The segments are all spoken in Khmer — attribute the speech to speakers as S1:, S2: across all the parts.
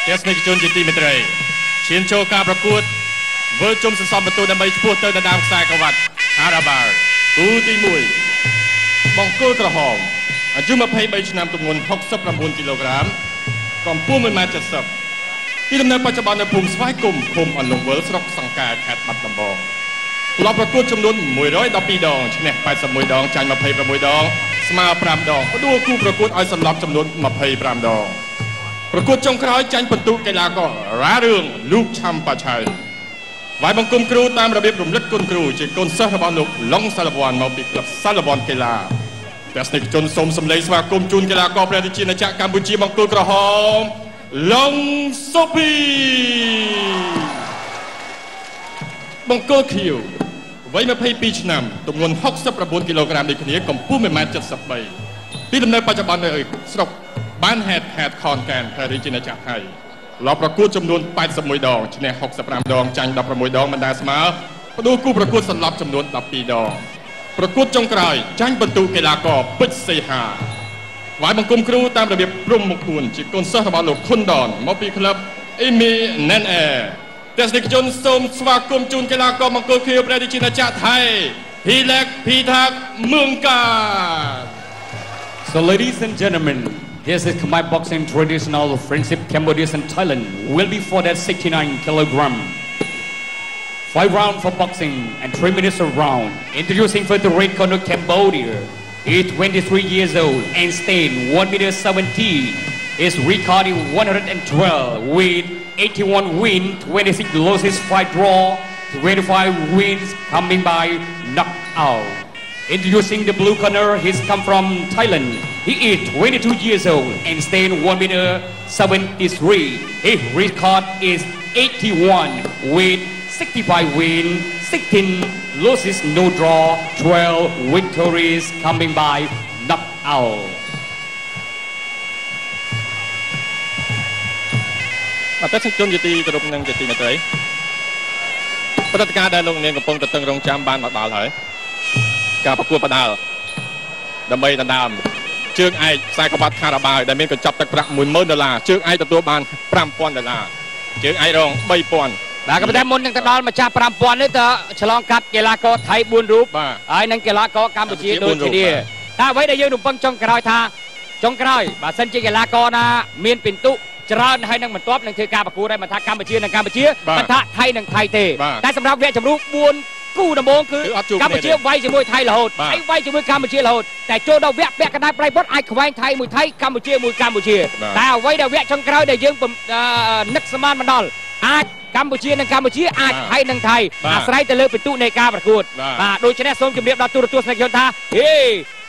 S1: ទស្សនិកជនជាទីមេត្រីឈានចូលការប្រកួតវិលជុំសន្សំបន្ទូដើម្បីឆ្ពោះទៅដណ្ដើមខ្សែក្រវ៉ាត់ហារ៉ាបាល់គូទី1បង្គោលក្រហមអាយុ23ឆ្នាំទម្ងន់69គីឡូក្រាមកម្ពស់1.70ម៉ែត្រទីលំនៅបច្ចុប្បន្ននៅភូមិស្វាយគុំឃុំអន្លង់វិលស្រុកសង្កែខេត្តបាត់ដំបងធ្លាប់ប្រកួតចំនួន112ដងឈ្នះ81ដងចាញ់26ដងស្មើ5ដងផ្ដួលគូប្រកួតឲ្យសន្លប់ចំនួន25ដងប្រកួតចុងក្រោយចាញ់ពិន្ទុកីឡាកររ៉ារឿងលូកឆាំប៉ាឆៅវាយបង្គំគ្រូតាមរបៀបរំលឹកគុណគ្រូជាកូនសិស្សរបស់លោកឡុងសាឡវ៉ាន់មកពីក្លឹបសាឡវ៉ាន់កីឡាទស្សនិកជនសូមសម្លេងស្វាគមន៍ជូនកីឡាករព្រះរាជាណាចក្រកម្ពុជាបង្គោលក្រហមឡុងសូភីបង្គោលខៀវវ័យ22ឆ្នាំទម្ងន់69គីឡូក្រាមដូចគ្នាកម្ពស់1.73ម៉ែត្រទីលំនៅបច្ចុប្បន្ននៅស្រុកបានហេតុខេត្តខនកែនព្រះរាជាណាចក្រថៃឡប់ប្រកួតចំនួន81ដងឈ្នះ65ដងចាញ់16ដងមិនដែលស្មើផ្ដួលគូប្រកួតសន្លប់ចំនួន12ដងប្រកួតចុងក្រោយចាញ់ពិន្ទុកីឡាករពេជ្រសីហាថ្វាយបង្គំគ្រូតាមរបៀបព្រំមុខួនជាកូនសិស្សរបស់លោកខុនដនមកពីក្លឹបអ៊ីមីណែនអែទស្សនិកជនសូមស្វាគមន៍ជូនកីឡាករបង្គោលខៀវព្រះរាជាណាចក្រថៃភីឡេកភីថាកមឿងកា
S2: So ladies and gentlemen, this is Khmer Boxing Traditional Friendship Cambodia and Thailand will be for that 69 kilogram. 5 rounds for boxing and 3 minutes a round. Introducing for the red corner Cambodia. He is 23 years old and stand 1.70 m. His record is 112 with 81 wins, 26 losses, 5 draw, 25 wins coming by knockout. Introducing the blue corner, he's come from Thailand. He is 22 years old and stand 1.73 m. His record is 81 with 65 wins, 16 losses, no draw, 12 victories coming by knockout.
S1: បាទទស្សនិកជនជាទីគោរពនិងជាទីមេត្រីព្រឹត្តិការណ៍ដែលលោកនាងកំពុងទន្ទឹងរង់ចាំបានមកដល់ហើយការប្រកួតបដាល់ដើម្បីដណ្ដើមជើងឯកខ្សែក្បាត់ខារ៉ាបាវដែលមានកញ្ចប់ទឹកប្រាក់10000ដុល្លារជើងឯកទទួលបាន5000ដុល្លារជើងឯករង3000
S3: បាទក៏ប៉ុន្តែមុននឹងទៅដល់ម្ចាស់5000នេះតើឆ្លងកាត់កីឡាករថៃ4រូបហើយនិងកីឡាករកម្ពុជាដូចគ្នាតែអ្វីដែលយើងរំពឹងចុងក្រោយថាចុងក្រោយបើសិនជាកីឡាករណាមានពិន្ទុច្រើនហើយនឹងបន្ទាប់នឹងធ្វើការប្រកួតដែរមិនថាកម្ពុជានិងកម្ពុជាមិនថាថៃនិងថៃទេតែសម្រាប់វគ្គជម្រុះ4គូដំបូងគឺកម្ពុជាវាយជាមួយថៃរហូតថៃវាយជាមួយកម្ពុជារហូតតែចូលដល់វគ្គពាក់កណ្ដាលប្រៃពុតអាចខ្វែងថៃមួយថៃកម្ពុជាមួយកម្ពុជាតែអ្វីដែលវគ្គចុងក្រោយដែលយើងនឹកស្មានមិនដល់អាចកម្ពុជានិងកម្ពុជាអាចថៃនិងថៃអាស្រ័យទៅលើពិន្ទុនៃការប្រកួតបាទដូច្នេះសូមជម្រាបដល់ទូរទស្សនិកជនថាហេ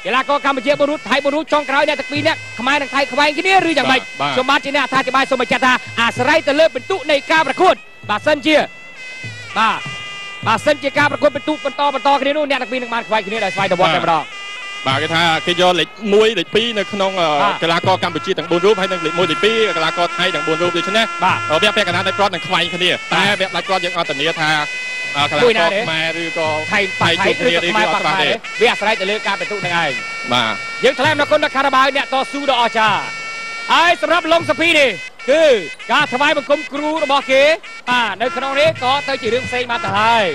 S3: កីឡាករកម្ពុជាបរុសថៃបរុសចុងក្រោយអ្នកទាំងពីរនាក់ខ្មែរនិងថៃខ្វែងគ្នាឬយ៉ាងម៉េចខ្ញុំបាទជាអ្នកអត្ថាធិប្បាយសូមបញ្ជាក់ថាអាស្រ័យទៅលើពិន្ទុនៃការប្រកួតបាទសិនជាបាទសិនជាការប្រកួតពិន្ទុបន្តគ្នានោះអ្នកទាំងពីរនឹងបានខ្វែងគ្នាដោយស្វ័យប្រវត្តិតែម្ដង
S1: បាទគេថាគេយកលេខ1លេខ2នៅក្នុងកីឡាករកម្ពុជាទាំង4រូបហើយនិងលេខ1លេខ2កីឡាករថៃទាំង4រូបដូច្នេះវគ្គពាក់កណ្ដាលផ្ដាច់ព្រាត់នឹងខ្វែងគ្នាតែវគ្គផ្ដាច់ព្រាត់យើងអត់ធានាថាកីឡាករខ្មែរឬក៏
S3: ថៃថៃឬក៏ខ្មែរប៉ះទេវាអាស្រ័យទៅលើការពិន្ទុនឹងឯង
S1: បាទ
S3: យើងថ្លែងអំណរគុណដល់ខារ៉ាបាវអ្នកតស៊ូដ៏អស្ចារ្យហើយសម្រាប់ឡុងសូភីនេះគឺការថ្វាយបង្គំគ្រូរបស់គេបាទនៅក្នុងនេះក៏ទៅជារឿងផ្សេងបានទៅហើយ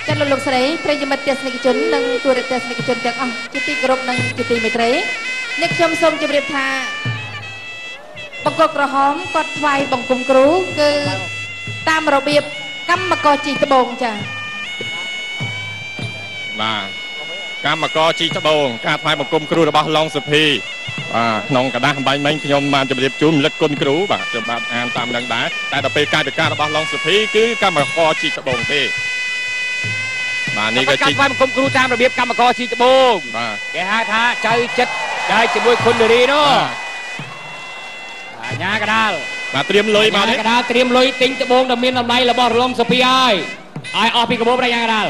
S4: ចា៎លោកស្រីប្រិយមិត្តទស្សនិកជននិងទូរទស្សនិកជនទាំងអស់ជាទីគោរពនិងជាទីមេត្រីនេះខ្ញុំសូមជម្រាបថាបង្គោលក្រហមគាត់ថ្វាយបង្គំគ្រូគឺតាមរបៀបកម្មករជីត្បូងចា៎
S1: បាទកម្មករជីត្បូងការថ្វាយបង្គំគ្រូរបស់ឡុងសុភីបាទក្នុងกระดาษបាញ់មិញខ្ញុំបានជម្រាបជូនរំលឹកគុណគ្រូបាទខ្ញុំបានអានតាមនឹងដែរតែដល់ពេលកាយវិការរបស់ឡុងសុភីគឺកម្មករជីត្បូងទេបាទនេះក៏ជី
S3: ថ្វាយបង្គំគ្រូតាមរបៀបកម្មករជីត្បូង
S1: បាទ
S3: គេហៅថាចៅចិត្តដែរជាមួយគុណនារីនោះអាញាកដាល
S1: បាទត្រៀមលុយមកនេះ
S3: កដាលត្រៀមលុយទិញត្បូងដែលមានតម្លៃរបស់រលំសុភីហើយឲ្យអស់ពីកាបូបដែរញ៉ាកដាល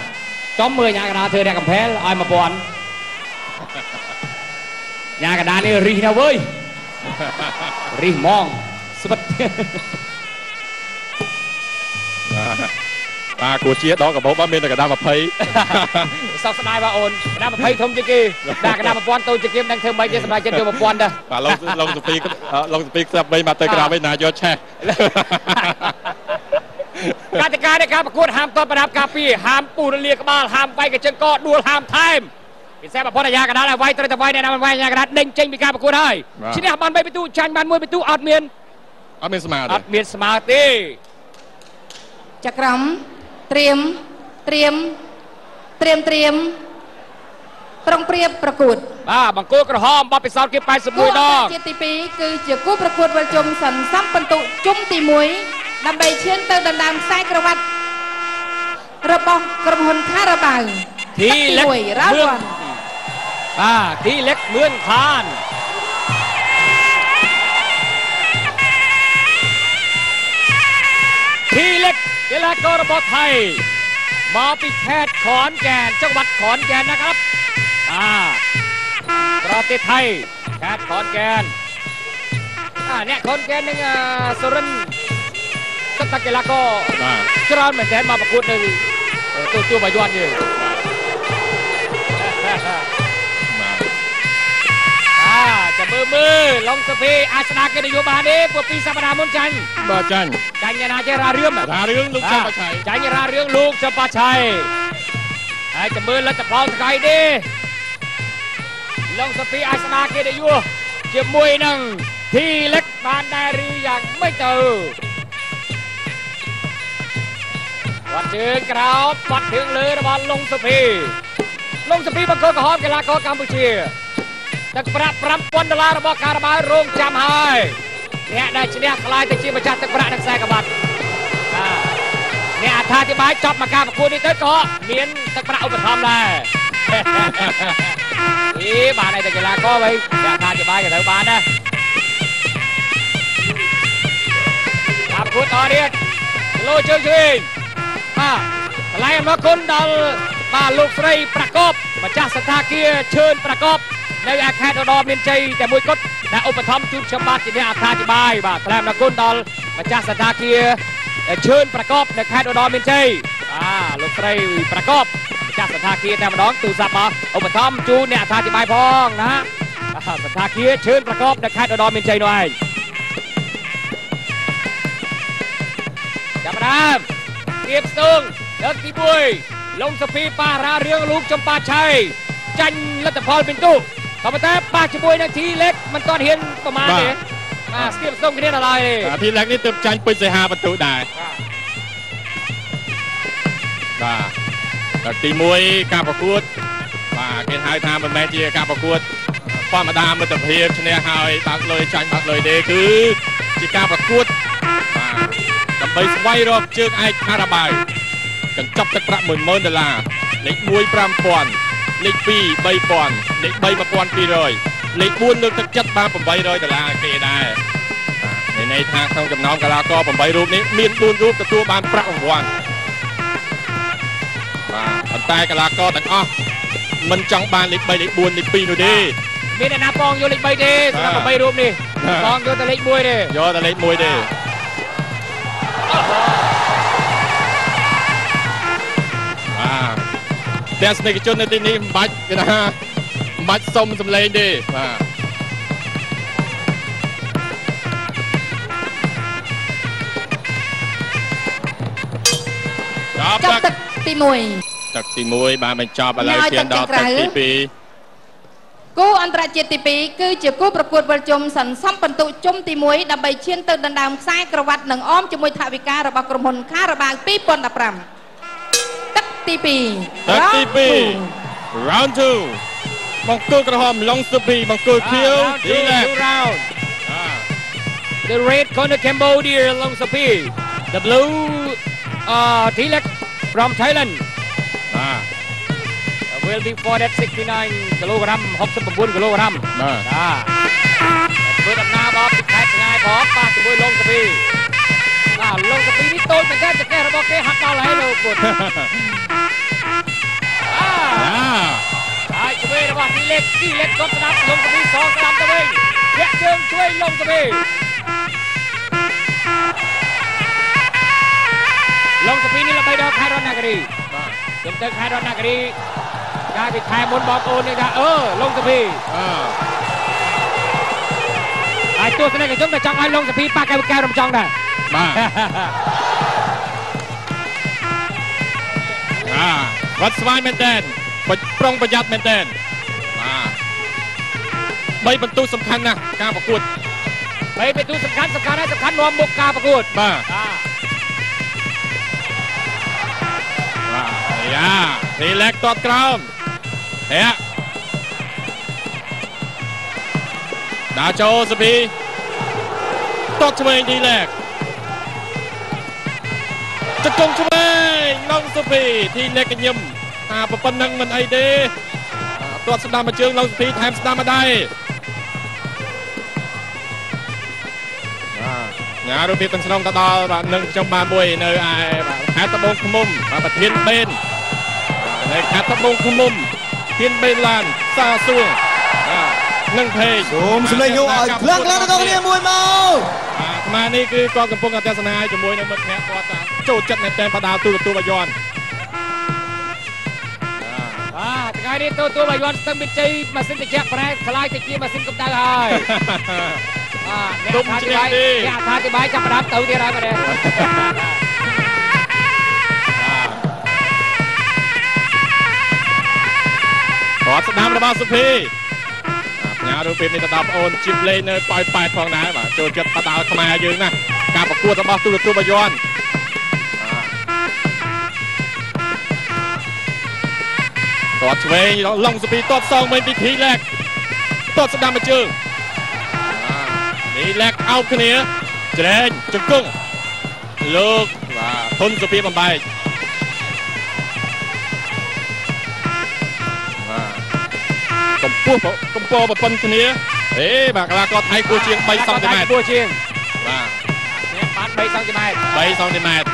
S3: ចំមើលញ៉ាកដាលធ្វើអ្នកកំភែលឲ្យ1000ញ៉ាកដាលនេះរិះណាស់វើយរិះហ្មងស្វិត
S1: បាទ បាទគួរជាដកកាបូបមានតែកដា20
S3: សោកស្ដាយបាទអូនកដា20ធំជាងគេដាក់កដា1000តូចជាងគេមិនដឹងធ្វើម៉េចទេសម្រាប់ចិត្តយក1000ដែរ
S1: បាទឡុងសុពីឡុងសុពីខ្សាប់វិញមកទៅក្រៅវិញណាយកឆេះ
S3: កតិកានៃការប្រកួតហាមតបប្រដាប់ការពារហាមពូរលាក្បាលហាមវាយកញ្ចឹងកដួលហាមថែមពិសេសបំផុតអាយ៉ាកដាលឲ្យវាយត្រូវតែវាយអ្នកណាមិនវាយអាយ៉ាកដាលដេញចេញពីការប្រកួតហើយឈ្នះបាន3ពិន្ទុចាញ់បាន1ពិន្ទុអត់មាន
S1: ស្មើទេ
S3: អត់មានស្មើទេ
S4: ចក្រមត្រៀមត្រៀមត្រៀមត្រៀមប្រុងប្រៀបប្រកួត
S3: បាទបង្គោលក្រហមបបពិសោធន៍គេ81ដង
S4: ជាតិទី2គឺជាគូប្រកួតវិលជុំសន្សំពិន្ទុជុំទី1ដើម្បីឈានទៅដណ្ដើមខ្សែក្រវ៉ាត់របស់ក្រុមហ៊ុនខារ៉ាបាវ
S3: ទីលេខ1រ៉ាវ៉ាន់បាទទីលេខមឿនខានទីលេខកីឡាកររបស់ថៃមកពីខេត្តខនแก่นจังหวัดขอนแก่นนะครับประเทศไทยខេត្តขอนแก่นអ្នកខនแก่นនឹងសុរិនសត្វកីឡាករច្រើនមែនទែនមកប្រកួតនៅទូទួលបាយ័នយើងចាំមើលមើលឡុងសូភីអាសនាកិត្តិយសបានទេពួកពីសប្តាហ៍មុនចាញ់
S1: បាទចាញ់ចា
S3: ញ់ណាចេះរារឿង
S1: រារឿងលោកចំបាឆៃ
S3: ចាញ់រារឿងលោកចំបាឆៃហើយចាំមើលលទ្ធផលថ្ងៃនេះឡុងសូភីអាសនាកិត្តិយសជាមួយនឹងធីលិកបានដែរឬយ៉ាងម៉េចទៅបាត់ជើងក្រោមបាត់ជើងលើរបស់ឡុងសូភីឡុងសូភីបង្គោលក្រហមកីឡាករកម្ពុជាទឹកប្រាក់5000ដុល្លាររបស់ការបាវរងចាំហើយអ្នកដែលឈ្នះក្លាយទៅជាម្ចាស់ទឹកប្រាក់និងខ្សែក្រវ៉ាត់អ្នកអត្ថាធិប្បាយចប់មកការប្រកួតនេះទៅក៏មានទឹកប្រាក់ឧបត្ថម្ភដែរអីបានតែកីឡាករវិញអ្នកអត្ថាធិប្បាយក៏ត្រូវបានដែរការប្រកួតតទៀតគីឡូជើងឆ្វេងបាទថ្លែងអំណរគុណដល់បាទលោកស្រីប្រកបម្ចាស់សន្តាគារឈឿនប្រកបនៅឯខេត្តឧត្តរមានជ័យតែមួយគត់ដែលឧបត្ថម្ភជូនខ្ញុំបាទជាអ្នកអត្ថាធិប្បាយបាទថ្លែងអំណរគុណដល់ម្ចាស់សន្តាគារឈឿនប្រកបនៅខេត្តឧត្តរមានជ័យបាទលោកស្រីប្រកបម្ចាស់សន្តាគារតែម្ដងទូរស័ព្ទមកឧបត្ថម្ភជូនអ្នកអត្ថាធិប្បាយផងណាសន្តាគារឈឿនប្រកបនៅខេត្តឧត្តរមានជ័យនោះឯងចាប់ដើមទៀបស្ទងលើកទី1ឡុងសូភីប៉ារ៉ារឿងលោកចំប៉ាឆៃចាញ់លទ្ធផលពិន្ទុក៏ប៉ុន្តែប៉ះជាមួយនឹងធីលេកមិនទាន់ហ៊ានប្រមាណទេបាទស្ទាបស្ទង់គ្នាដល់ហើយ
S1: បាទធីលេកនេះទើបចាញ់ពេជ្រសីហាពិន្ទុដែរបាទលើកទី1ការប្រកួតបាទគេហៅថាមិនមែនជាការប្រកួតធម្មតាមិត្តភាពឈ្នះហើយបើកលុយចាញ់បើកលុយទេគឺជាការប្រកួតបាទដើម្បីស្វែងរកជើងឯកខារ៉ាបាវកញ្ចប់ទឹកប្រាក់10000ដុល្លារលេខ1 5000លេខ2 3000លេខ3 1200លេខ4លើកទឹកចិត្តបាន800ដុល្លារគេដែរមានន័យថាក្នុងចំណោមកីឡាករ8រូបនេះមាន4រូបទទួលបានប្រាក់រង្វាន់បាទប៉ុន្តែកីឡាករទាំងអស់មិនចង់បានលេខ3លេខ4លេខ2នោះទេ
S3: មានអ្នកណាបងយកលេខ3ទេសម្រាប់8រូបនេះបងយកតែលេខ1ទេ
S1: យកតែលេខ1ទេទស្សនិកជននៅទីនេះមិនបាច់គេថាមិនបាច់សុំសម្លេងទេបាទ
S4: ចប់ទឹកទី1
S1: ទឹកទី1បានបញ្ចប់ឥឡូវឈានដល់ទឹកទី2
S4: គូអន្តរជាតិទី2គឺជាគូប្រកួតវិលជុំសន្សំពិន្ទុជុំទី1ដើម្បីឈានទៅដណ្ដើមខ្សែក្រវ៉ាត់និងអមជាមួយថវិការបស់ក្រុមហ៊ុនខារ៉ាបាវ2015ទឹកទី2
S1: ទឹកទី2 round 2បង្គោលក្រហមឡុងសូភីបង្គោលខៀវទីលេ
S3: round The red corner Cambodia Long Sophie the blue Tilek from Thailand
S1: បាទ
S3: will be for that 69 kilogram 69 kilogram បាទធ្វើដំណើរមកពីខេត្តឆ្ងាយផងប៉ះជាមួយឡុងសូភីបាទឡុងសូភីនេះតូចមែនតើចង្កេះរបស់គេហាក់ដល់ហើយលោកពុទ្ធហើយជួយរបស់ទីលេខទីលេខគាត់ស្ដាប់ឡុងសូភីសងស្ដាប់ទៅវិញធាក់ជើងជួយឡុងសូភី ឡុងសុភីនេះល្បីដល់ខេត្តរតនគិរី
S1: បាទ
S3: ខ្ញុំទៅខេត្តរតនគិរីកាលពីខែមុនបងប្អូននេះថាឡុងសុភី ហើយទស្សនិកជនក៏ចង់ឲ្យឡុងសុភីប៉ះកែវកែវរំចង់ដែរ
S1: បាទ វត្តស្វាយមែនតើប្រុងប្រយ័ត្នមែនតើបាទ 3 បន្ទុះសំខាន់ណាស់ការប្រកួត
S3: 3 បន្ទុះសំខាន់សំខាន់ហើយសំខាន់នាំមុខការប្រកួត
S1: បាទ យ៉ាធីលែកតតក្រោមហេដើរចូលសុភីតតឆ្វេងធីលែក ជង្គង់ឆ្វេងឡុងសុភីធីលែកកញឹមថាប៉ុណ្ណឹងមិនអីទេ ទាត់ស្ដាំមួយជើងឡុងសុភីថែមស្ដាំមកដែរ បាទញ៉ារូបភាពទាំងស្រុងទៅដល់បាទនឹងខ្ញុំបានមួយនៅឯខេត្តត្បូងឃ្មុំ បាទប្រធានបេននៅខេត្តត្បូងឃ្មុំធានបេនឡានសាសួង បាទនឹងភេក
S5: សូមសម្លេងយកឲ្យខ្លាំងខ្លាំងដល់គ្នាមួយមក
S1: បាទ អាត្មានេះគឺគាត់កំពុងតែទស្សនាជាមួយនឹងមិត្តភក្តិគាត់ចូលចិត្តមែនទែនបដាទូរទស្សន៍បាយ័ន
S3: បាទ ថ្ងៃនេះទូទួលបាយ័នស្ទឹងមានជ័យម៉ាស៊ីនត្រជាក់ប្រែខ្លាយទៅជាម៉ាស៊ីនកម្ដៅហើយ បាទ អ្នកអធិប្បាយអ្នកអធិប្បាយចាប់ផ្ដើមទៅទៀតហើយបាទ
S1: គាត់ស្ដាំរបស់សុភី ផ្ញើរូបភាពនេះទៅដល់ប្អូនជីបលេងនៅប៉ោយប៉ែតផងដែរ បាទ ចូលចិត្តបដាល់ខ្មែរយើងណាការប្រកួតរបស់ទូរទស្សន៍បាយ័ន ទាត់ឆ្វេងឡុងសុភីទាត់សងវិញពីធីលែក ទាត់ស្ដាំមួយជើងនេះលែកអោបគ្នាច្រែងជង្គង់លោក បាទ ធុនសុភីបំបែក បាទ កម្ពស់កម្ពស់ប្រពន្ធគ្នាអេបាទ កីឡាករថៃគួរជាង3សង់ទីម៉ែត្រ
S3: គួរជាង
S1: បាទ
S3: បាន3សង់ទីម៉ែត្រ
S1: 3សង់ទីម៉ែត្រ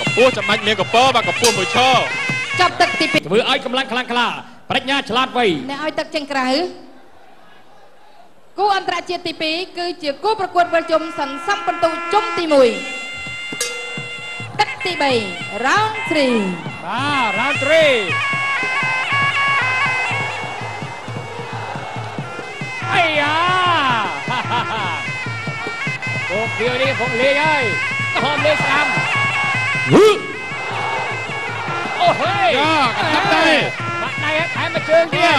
S1: កម្ពស់ចាំបាច់មានកពើ បាទ កម្ពស់មួយឈរ
S4: ចាប់ទឹកទី2
S2: ធ្វើឲ្យកម្លាំងខ្លាំងក្លាប្រាជ្ញាឆ្លាតវៃ
S4: អ្នកឲ្យទឹកចេញក្រៅ គូអន្តរជាតិទី2គឺជាគូប្រកួតវិលជុំសន្សំពិន្ទុជុំទី1 ទឹកទី3 round 3
S3: បាទ round 3 អាយ៉ាអូខៀវនេះកំពុងលេងហើយ ក្រហមលេងស្ដាំ អូហេ
S1: យ៉ាកតាប់ដែរ
S3: បាក់ដៃថែមមួយជើងទៀត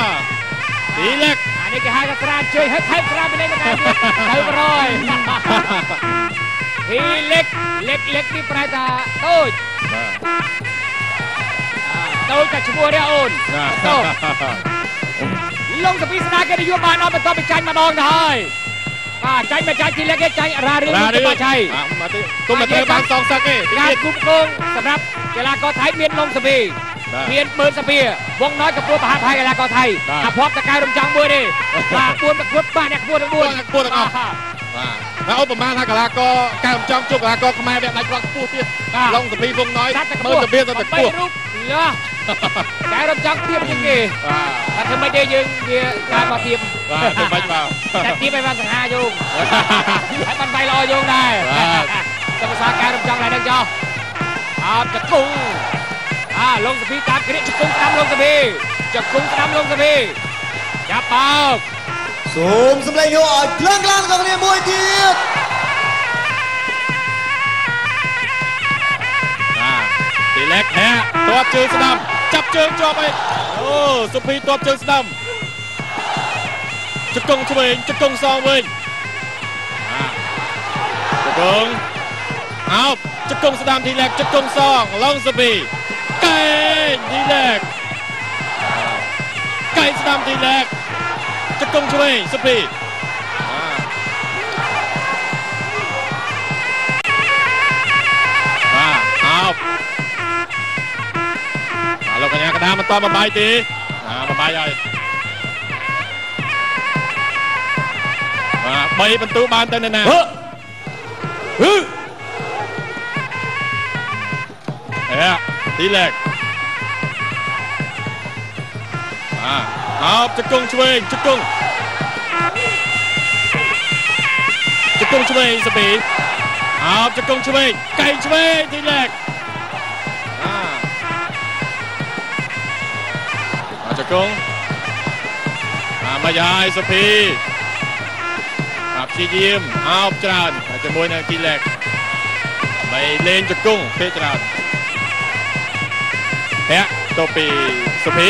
S1: ទីលែក
S3: អានេះគេហៅថាត្រាជើងហើយថែមត្រាពីនេះមកទៅ 100 ទីលេកលេកលេកនេះប្រែថាតូច បាទ តូចតែឈ្មោះទេអូន តូចឡុងសពីស្នាគេនិយមបានអត់ បន្ទាប់ពីចាញ់ម្ដងទៅហើយ បាទ ចាញ់មិនចាញ់ទីលេកគេចាញ់រ៉ារឿងទៅបាឆៃ
S1: បាទ មកទេគុំមកត្រូវបានសងសឹកទេ
S3: ការគូប្រកងសម្រាប់កីឡាករថៃមានឡុងសពីមានបឺនសាភាវងน้อยកពួរប្រហាក់ប្រហែលកីឡាករថៃអាភ័ព្វតកែរំចង់មួយទេ បាទ 4ប្រកួត បាទ អ្នកខ្ពស់ទាំង4
S1: អ្នកខ្ពស់ទាំងអស់ បាទ ហើយឧបមាថាកីឡាករកែរំចង់ជួបកីឡាករខ្មែរវាដាច់គាត់ខ្ពស់ទៀត ឡុងសពីវងน้อยមើលសាភាទៅតែខ្ពស់
S3: រូបលះកែរំចង់ទៀបជាងគេ បាទ តែធ្វើម៉េចទេយើងវាការមកទៀប
S1: បាទ ធ្វើម៉េចបាទ
S3: តែទៀបឲ្យបានសង្ហាយោងហើយបានបាយល្អយោងដែរ តែភាសាកែរំចង់ឡើយនឹងចោះអោបចង្គង់អាឡុងសភីតាមគ្រាក ជង្គង់ស្ដាំឡុងសភី ជង្គង់ស្ដាំឡុងសភីចាប់បោក
S5: សូមសម្លេងយកឲ្យខ្លាំងខ្លាំងដល់គ្នាមួយទៀត
S1: បាទ ទីលែកហាក់ទាត់ជើងស្ដាំចាប់ជើងជាប់អីអូសុភីទាត់ជើងស្ដាំ ជង្គង់ឆ្វេង ជង្គង់សងវិញ បាទ ជង្គង់អោប ជង្គង់ស្ដាំទីលែក ជង្គង់សងឡុងសុភីកែងទីលែកកែងស្ដាំទីលែក ជង្គង់ឆ្វេងសុភី បាទ អោប បាទ លោកកញ្ញាកដាមិនតបបាយទេ បាទ បាយហើយ បាទ 3បន្ទូបានទៅនៅណាហឺហេទីលែក បាទ អោប ជង្គង់ឆ្វេង ជង្គង់ជង្គង់ឆ្វេងសុភី អោបជង្គង់ឆ្វេងកែងឆ្វេងទីលេកអាជង្គង់អាមកហើយសុភីអាព្យាយាមអោបច្រើនជាមួយនឹងទីលេកដើម្បីលេងជង្គង់ពេលច្រើនធាក់ទៅពីសុភី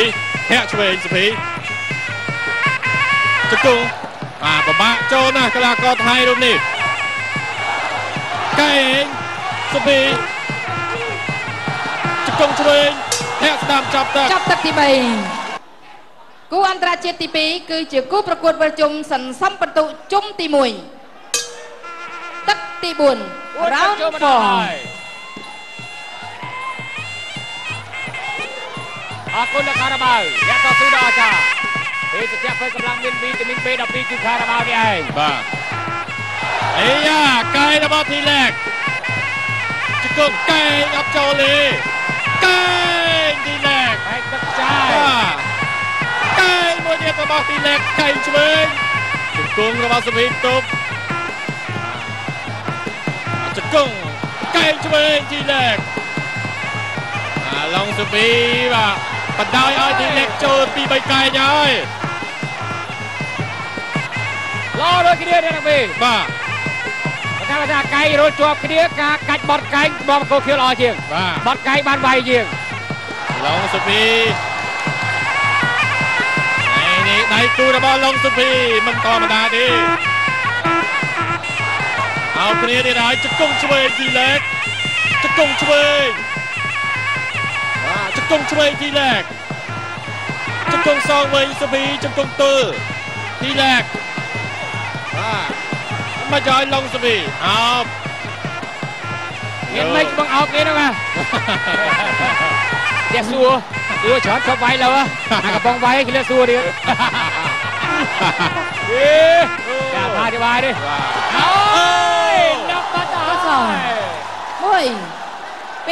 S1: ធាក់ឆ្វេងសុភីជង្គង់អាពិបាកចូលណាស់កីឡាករថៃរូបនេះកែងសុភីជង្គង់ឆ្វេងធាក់ស្ដាំចាប់ទឹក
S4: ចាប់ទឹកទី3គូអន្តរជាតិទី2គឺជាគូប្រកួតវិលជុំសន្សំពិន្ទុជុំទី1ទឹកទី4 round 4
S3: អរគុណដល់ខារ៉ាបាវអ្នកតស៊ូដល់អាចារ្យភេសជ្ជៈពេលកម្លាំងមានវីតាមីន B12 គឺខារ៉ាបាវនេះឯង
S1: បាទអីយ៉ាកែរបស់ធីឡែកជង្គង់កែងអត់ចូលទេកែងធីឡែក
S3: ហើយទឹកចាយ
S1: កែងមួយទៀតរបស់ធីឡែកកែងឆ្វេងជង្គង់របស់សុភីទប់ជង្គង់កែងឆ្វេងធីឡែកអាឡុងសុភីបាទបណ្ដោយឲ្យធីឡែកចូលពី3កែងហើយ
S3: ល្អដូចគ្នាអ្នកទាំងពីរ
S1: បាទ
S3: តែថាកែងរត់ជាប់គ្នាការកាច់បត់កែងបងកោខៀវល្អជាងបត់កែងបានវាយជាង
S1: ឡុងសុភីនេះដៃគូរបស់ឡុងសុភីមិនធម្មតាទេអោគ្នាទៀតហើយជង្គង់ឆ្វេងធីឡែកជង្គង់ឆ្វេងបាទជង្គង់ឆ្វេងធីឡែកជង្គង់សងវិញសុភីជង្គង់ទល់ធីឡែកបាទមកឲ្យឡុងសុភីអោប
S3: មានមិនបងអោបគេហ្នឹងណាចេះសួរសួរច្រើនឈប់វាយលើអាកំប៉ុងវាយគេសួរទៀតអេចាថាទីបាយនេះអូយដល់បាត់ហើយ
S4: 1 2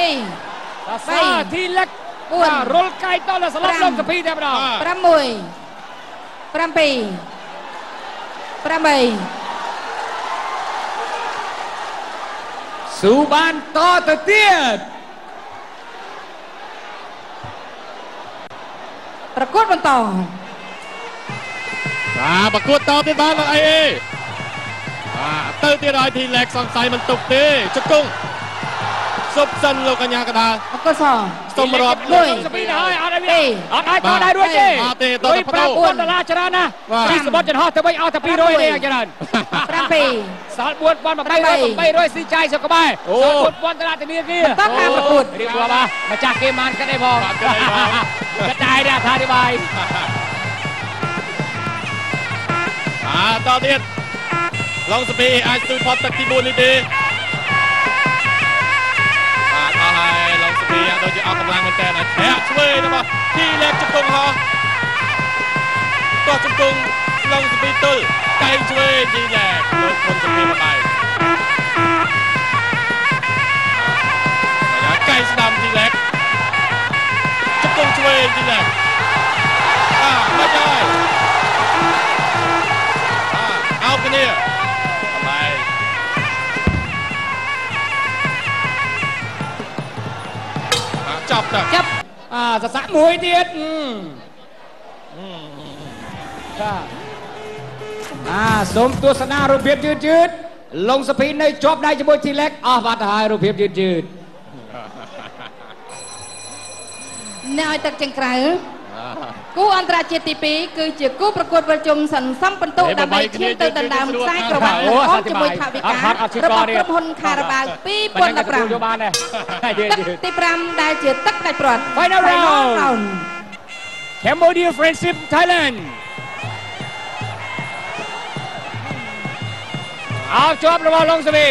S3: 3ធីលិក4រុលកាយតដល់ស្លាប់ឡុងសុភីតែម្ដង
S4: 6 7 8
S2: ស៊ូបានតទៅទៀត
S4: ប្រកួតបន្ត
S1: បាទប្រកួតតទៀតបានអត់អីទេបាទទៅទៀតឲ្យធីឡែកសង្ស័យមិនទុកទេជង្គង់សុបសិនលោកកញ្ញាកដាល
S4: អកុសល
S1: សូមរាប់
S3: លសុភីទៅហើយអត់អីអត់ឲ្យតដែររួចទេ
S1: អត់ទេតទៅ
S3: 5000ដុល្លារច្រើនណាស់ពីសមុទ្រចន្លោះទៅវិញអស់តែ200ទេច្រើន
S4: 7
S3: សល់4800 800ស៊ីចាយសុខក្បែរសល់4000ដុល្លារធនាគារ
S4: បន្តការប្រកួត
S3: រៀបរាប់ម្ចាស់គេបានគិតអីផងគិតដែរអធិប្បាយ
S1: អាតទៀតឡុងសុភីអាចស្ទួយផុតទឹកទី4នេះទេបាទអស់ហើយឡុងសុភីដូចជាអស់កម្លាំងមែនតើធាក់ឆ្វេងរបស់ធីឡែកជង្គង់ហោះតោះជង្គង់ឡុងសុភីទល់កែងឆ្វេងធីឡែកលោកខុនសុភីមកបាយកែងស្ដាំធីឡែកជង្គង់ឆ្វេងធីឡែកបាទមកហើយអោបគ្នាបាយចាប់តា
S3: ចាប់អាសស័កមួយទៀតបាទអាសូមទស្សនារូបភាពយឺតយឺតឡុងសុភីនៅជាប់ដៃជាមួយធីឡែកអស់បាត់ហើយរូបភាពយឺតយឺត
S4: អ្នកឲ្យទឹកចង្ក្រៅគូអន្តរជាតិទី2គឺជាគូប្រកួតវិលជុំសន្សំពិន្ទុដើម្បីឈានទៅដណ្ដើមខ្សែក្រវ៉ាត់និងអមជាមួយថវិការបស់ក្រុមហ៊ុនខារ៉ាបាវ2015ទឹកទី5ដែលជាទឹកផ្ដាច់ព្រាត់
S3: Final round Cambodia Friendship Thailand អោជាប់របស់ឡុងសុភី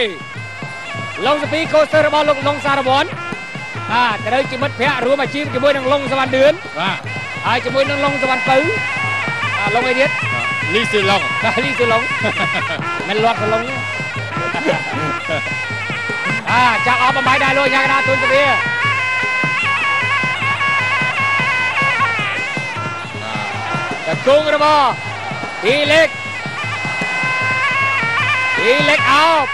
S3: ឡុងសុភីកូស្ទ័ររបស់លោកឡុងសារវ័នបាទត្រូវជាមិត្តភ័ក្តិរួមអាជីពជាមួយនឹងឡុងសវណ្ណឌឿន
S1: បាទ
S3: ហើយជាមួយនឹងឡុងសវណ្ណពៅឡុងអីទៀត
S1: លីស៊ឺឡុង
S3: បាទលីស៊ឺឡុងមិនលាត់ទៅឡុងអាចាប់អស់បំបីដែរលោកយ៉ាងណាទុនទវាតគង់របស់ទីលេខទីលេខអោប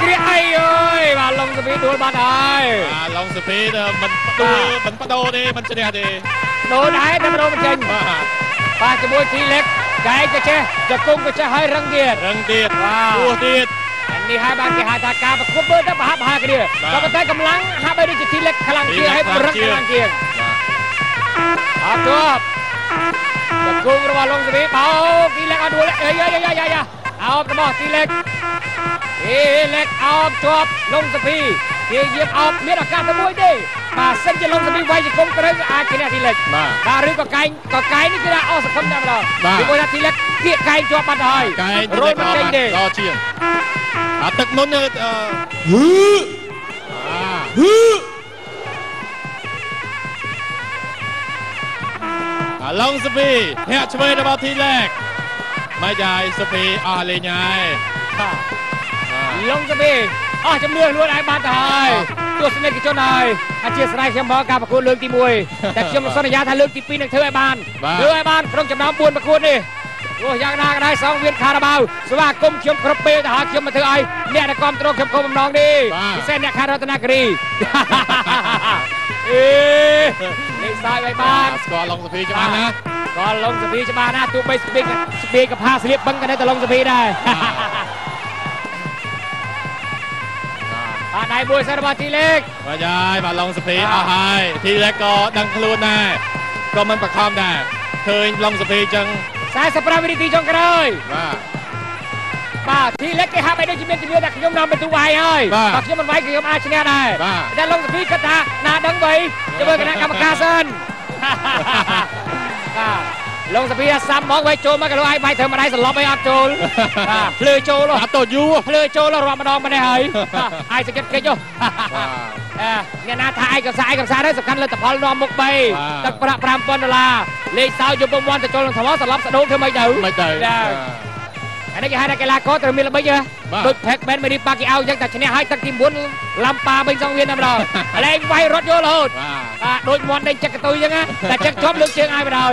S3: គ្រាអីអើយបាទឡុងសុភីដួលបាត់ហើយ
S1: បាទឡុងសុភីមិនដួលមិនបដូរទេមិនឈ្នះទេ
S3: ដូរដែរតែបដូរមិនចេញបាទជាមួយធីលេកកែក៏ចេះចង្គង់ក៏ចេះហើយរឹងទៀត
S1: រឹងទៀតពោះទៀត
S3: នេះហើយបានគេហៅថាការប្រកួតមើលទៅប្រហាក់ប្រហែលគ្នាក៏ប៉ុន្តែកម្លាំងហាក់បីដូចជាធីលេកខ្លាំងជាងហើយរឹងខ្លាំងជាងអត់ជាប់ចង្គង់របស់ឡុងសុភីបោកធីលេកអត់ដួលអីយ៉ាយ៉ាយ៉ាយ៉ាអោបរបស់ធីលេកធីលេកអោបជាប់ឡុងសុភីគេយាមអោបមានឱកាសតែមួយទេបាទសិនជាឡុងសុភីវាយជង្គង់ត្រូវអាចឈ្នះធីលេកបាទឬក៏កែងក៏កែងនេះគឺថាអស់សង្ឃឹមតែម្ដងពីព្រោះថាធីលេកគៀកកែងជាប់បាត់ហើយ
S1: កែងរត់មិនចេញទេដល់ជាងអាទឹកមុនហឺហឺអាឡុងសុភីធាក់ឆ្វេងរបស់ធីលេកមិនજાયសុភីអស់លេងហើយ
S3: ឡុងសុភីអស់ជំនឿខ្លួនឯងបាត់ទៅហើយទស្សនិកជនហើយអធិស្ឋានខ្ញុំមកការប្រកួតលើកទី1តែខ្ញុំសន្យាថាលើកទី2នឹងធ្វើឲ្យបានធ្វើឲ្យបានក្នុងចំណោម4ប្រកួតនេះព្រោះយ៉ាងណាក៏ដោយសងវៀនខារ៉ាបាវស្វាគមន៍ខ្ញុំគ្រប់ពេលទៅហើយខ្ញុំមកធ្វើឲ្យអ្នកដែលគ្រប់គ្រងខ្ញុំគុំបំណងនេះពិសេសអ្នកខារតនគិរីអេលេខសាយឲ្យបាន
S1: ស្គាល់ឡុងសុភីច្បាស់ណាស់
S3: ស្គាល់ឡុងសុភីច្បាស់ណាស់ទោះបីស្ពីកស្ពីកផាស្លៀកបឹងក៏នៅតែឡុងសុភីដែរបាទដៃមួយសិនរបស់ធីលេក
S1: បាទយាយបាទឡុងសុភីអស់ហើយធីលេកក៏ដឹងខ្លួនដែរក៏មិនបខំដែរឃើញឡុងសុភីចឹង
S3: 45វិនាទីចុងក្រោយ
S1: បាទ
S3: បាទធីលេកគេហាក់បីដូចជាមានជំនឿថាខ្ញុំនាំបន្ទូវាយហើយបើខ្ញុំមិនវាយខ្ញុំអាចឈ្នះដែរតែឡុងសុភីគិតថាណាដឹងវៃជាមួយគណៈកម្មការសិនបាទឡុងសុភីអាសាំមកវាយចូលមកក៏លោកឯងវាយត្រូវម្ដាយសន្លប់ឲ្យអត់ចូលបាទភ្លើចូល
S1: អត់ទៅយូរ
S3: ភ្លើចូលរាប់ម្ដងម្នេះហើយឯងសង្កេតគេចុះអ្នកណាថាឯកសារឯកសារនេះសំខាន់លទ្ធផលនាំមុខ3ទឹកប្រាក់5000ដុល្លារលេខសោយយកពុំវាន់ទៅចូលក្នុងថ្មសន្លប់សដូងធ្វើមិនទៅ
S1: មិនទៅ
S3: អានេះគេហៅថាកីឡាករត្រូវមានល្បិចហ៎ដូច Pac-Man មេរីប៉ាគីអោអញ្ចឹងតែឈ្នះហើយទឹកទី9ឡាំប៉ាវិញសងវៀនតែម្ដងឥឡូវវាយរត់យករហូតបាទដូចមាន់ដេញចឹកកតុយអញ្ចឹងតែចឹកជាប់លើកជើងឲ្យបណ្ដោយ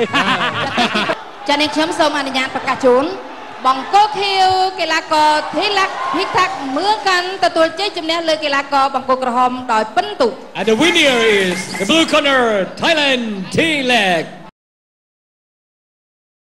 S4: ចានេះខ្ញុំសូមអនុញ្ញាតប្រកាសជូនបង្គោលខៀវកីឡាករធីឡាក់ភិកថាក់មឿងកាន់ទទួលជ័យជំនះលើកីឡាករបង្គោលក្រហមដោយពិន្ទុ
S2: And the winner is the blue corner Thailand T-Leg.